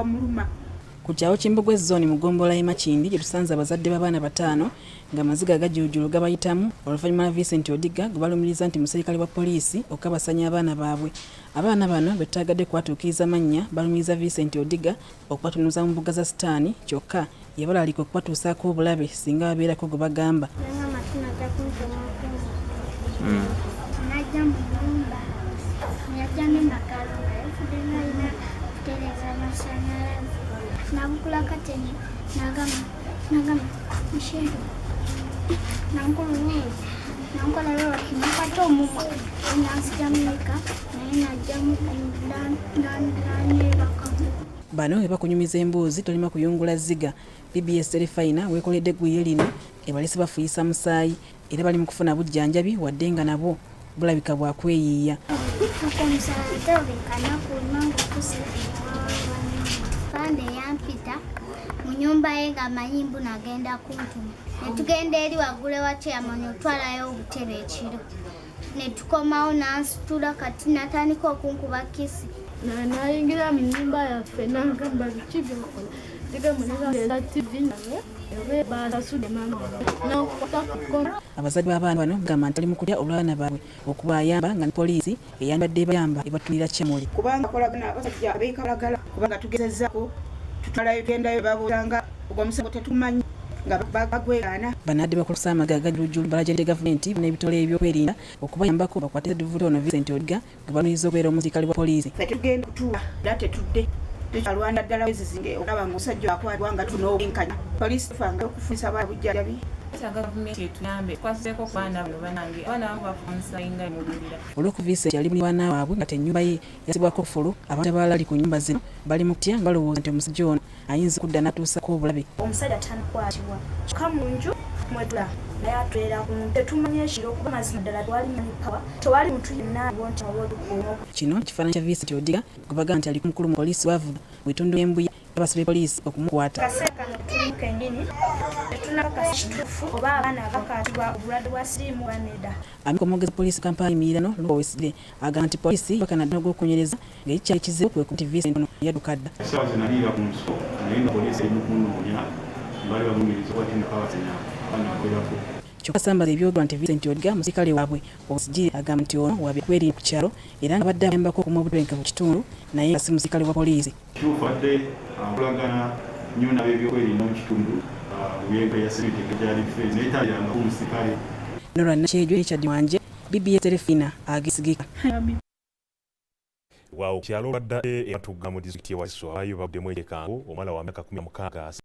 Muluma. Ku kyalo Kimbugwe Zooni mu ggombolola y'e Makindye gye tusanze abazadde b'abaana bataano ng'amaziga gajulujulu gabayitamu oluvannyuma lwa Vincent Odiga gwe balumiriza nti muserikale wa poliisi okukabasanya abaana baabwe. Abaana bano be tutaagadde kwatuukiriza mannya balumiriza Vincent Odiga okubatunuza mu mbuga za sitaani kyokka yabalaalika okubatuusaako obulabe singa babeerako gwe bagamba. Najja mu nyumba, yajja ne magalo nga yafudde nga alina kutereeza amasanyalaze. Nabukula kateni nagamba nagamba Michelle nankulu nankola lwaki nakwata omumwa nansigamu makeup naye najjamu nanebaka. Bano bwe bakunyumiza emboozi tolema kuyungula zziga. BBS Terefayina weekoledde eggulire lino ebalese bafuuyisa musaayi era bali mu kufuna bujjanjabi wadde nga nabwo bulabika bwa kweyiiya. Pande yampita mu nyumba ye ng'amanyi mbu nagenda kuntuma ne tugenda eri waggulu ewa chairman otwalayo obutebe ekiro ne tukomawo n'ansitula kati natandika okunkuba kisi. Nayingira mu nyumba yaffe nagamba, "Biki byokola?" Ndigamba, "TV naye oba basasudde mama." Nakwata kukono. Abazadde b'abaana bano bagamba nti bali mu kutya olw'abaana baabwe okubayamba nga ne poliisi eyandibadde ebayamba ebatunulira kyamuli. Kubanga akolagana abasajja abeekalagala, kubanga tugezezaako tutwalayo tugendayo babuuzanga ogwo omusango tetumanyi nga bagwegaana. Bano abadde bakulusa amaziga agajulujulu balajanidde gavumenti n'ebitongole ebyokwerinda okubayambako bakwate ssedduvuto ono Vincent Odiga gwe balumiriza okubeera omusirikale wa poliisi. Ffe tetugenda kutuula era tetudde, tukyalwana ddala wezizinge okulaba nga omusajja akwatibwa nga tuna obwenkanya. Poliisi tufanga okufunisa abaana bujjanjabi. Twetaaga gavumenti etuyambe tukwasizeeko ku baana bano. Banange, abaana abamu bafa omusaayi nga muwulira. Olw'okuba Vincent yali muliraanwa waabwe nga ennyumba ye yassibwako kkufulu, abantu abalala abali ku nnyumba zino bali mu kutya nga balowooza nti omusajja ono ayinza okudda n'atuusaako obulabe. Omusajja tanakwatibwa, kyokka mu nju mwetula naye atubeera ku tetumanyi ekiro, kuba mazima ddala tewali manyi power, tewali muntu yenna aliwo nti oba Kino kifaananyi kya Vincent Odiga gwe bagamba nti aliko omukulu mu poliisi bwavuga mu bitundu by'Embuya basabye poliisi okumukwata. Kaseera kano tuli kennyini tetunakakasa kituufu oba abaana bakaatibwa obulwadde bwa siriimu oba nedda. Amyuka omwogezi wa poliisi Kampala Emiriraano Luke Owoyesigyire agamba nti poliisi bakana dda n'ogw'okunoonyereza ng'ekikyali ekizibu kwe kuba nti Vincent ono yadduka dda. Essaawa zino aliira ku nsiko, naye nga poliisi eri mu kunoonya, baali bamulumiriza okuba tinakabasanya abaana bawerako. Kyokka asambaza ebyogerwa nti Vincent Odiga musirikale waabwe, Owoyesigyire agamba nti ono wa byakwerinda ku kyalo era nga abadde abayambako okukuuma obutebenkevu mu kitundu naye nga si musirikale wa poliisi. Kituufu adde akolagana nnyo n'ab'ebyokwerinda mu kitundu mu by'enkola ya security gyali face, naye tabeerangako musirikale. Norah Nakyejwe, Richard Mwanje, BBS Terefayina ageesigika. Waawo kyalo olwadda e Matugga mu disitulikiti y'e Wakiso, abaayo baguddemu ekyekango, omuwala wa myaka 16.